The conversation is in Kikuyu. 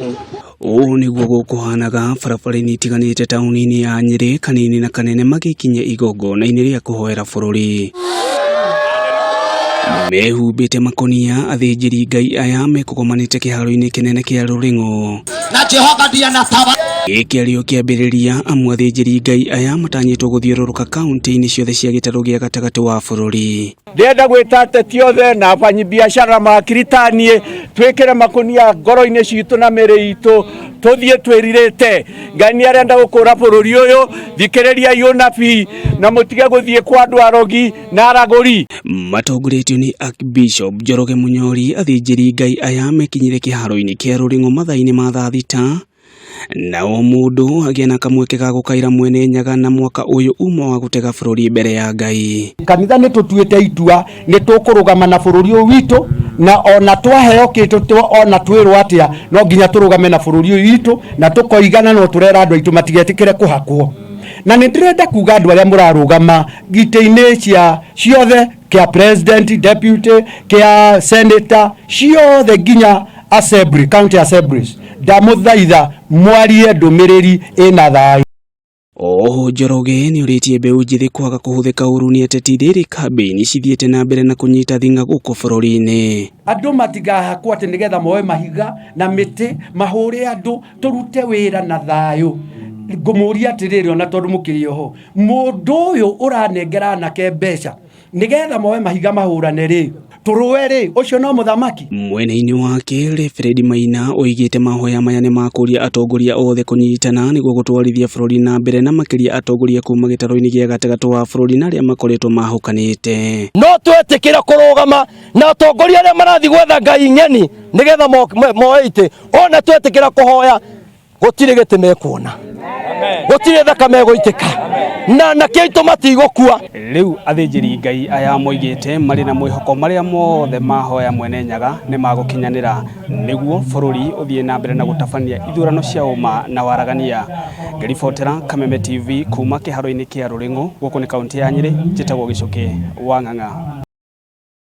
Ũũ nĩguo gũkũhanaga barabara-inĩ itiganĩte taũni-inĩ ya Nyĩrĩ kanini na kanene magĩkinyia igongona-inĩ rĩa kũhoera bũrũri. Mehumbĩte makonia athĩnjĩri Ngai aya mekũgomanĩte kĩharo-inĩ kĩnene kĩa Rũrĩng'o. Na Jehova ndianatawa. Gĩkĩ arĩo kĩambĩrĩria amu athĩnjĩri Ngai aya matanyĩtwo gũthiũrũrũka kaunti-inĩ ciothe cia gĩtarũ gĩa gatagatĩ wa bũrũri. Ndĩrenda gwĩta ateti othe na afanyibiacara makiritanie twĩkĩre makunia ngoro-inĩ citũ na mĩrĩ itũ tũthiĩ twĩrirĩte. Ngai nĩ arenda gũkũra bũrũri ũyũ, thikĩrĩriai ũnabii na mũtige gũthiĩ kwa andũ arogi na aragũri. Matongoretio nĩ Archbishop Njoroge Munyori, athĩnjĩri Ngai aya mekinyire kĩharo-inĩ kĩa Rũrĩng'o mathaa-inĩ ma thaa thita na o mũndũ agĩa na kamweke ga gũkaĩra Mwene Nyaga na mwaka ũyũ uma wa gũtega bũrũri mbere ya Ngai. Kanitha nĩ tũtuĩte itua nĩ tũkũrũgama na bũrũri ũyũ witũ, na ona twaheo kĩndũ ona twĩrwo atĩa no nginya tũrũgame na bũrũri ũyũ witũ, na tũkoigana no tũrera andũ aitũ matigetĩkĩre kũhakwo. Na nĩ ndĩrenda kuga andũ arĩa mũrarũgama itĩ-inĩ cia ciothe, kĩa president, deputy, kĩa senator, ciothe nginya assembly, county assemblies, ndamũthaitha mwarie ndũmĩrĩri ĩna thayũ. Oho Njoroge nĩorĩtie mbeũ njĩthĩ kwaga kũhũthĩka ũru nĩ ateti rĩrĩ kambĩini cithiĩte na mbere na kũnyita thing'a gũkũ bũrũri-inĩ. Andũ matigahakwo atĩ nĩgetha moe mahiga na mĩtĩ mahũre andũ, tũrute wĩra na thayũ. Ngũmũria atĩrĩrĩ, ona tondũ mũkĩrĩ oho, mũndũ ũyũ ũranengera anake mbeca nĩgetha moe mahiga mahũrane rĩ, tũrũe rĩ, ũcio no mũthamaki? Mwena-inĩ wake Reverend Maina oigĩte mahoya maya nĩ makũria atongoria othe kũnyitana nĩguo gũtwarithia bũrũri na mbere na makĩria atongoria kuma gĩtarũ-inĩ gĩa gatagatĩ wa bũrũri na arĩa makoretwo mahũkanĩte. No twetĩkĩra kũrũgama na atongoria arĩa marathiĩ gwetha ngai ng'eni nĩgetha moe itĩ, ona twetĩkĩra kũhoya gũtirĩ gĩtĩ mekuona, gũtirĩ thakame ĩgũitĩka, na anake aitũ matigũkua. Rĩu athĩnjĩri Ngai aya moigĩte marĩ na mwĩhoko marĩa mothe mahoya Mwene Nyaga nĩ magũkinyanĩra nĩguo bũrũri ũthiĩ na mbere na gũtabania ithurano cia ũma na waragania. Ngĩribotera Kameme TV kuma kĩharo-inĩ kĩa Rũrĩng'ũ gũkũ nĩ kaunti ya Nyĩrĩ, njĩtagwo Gĩcũkĩ wa Ng'ang'a.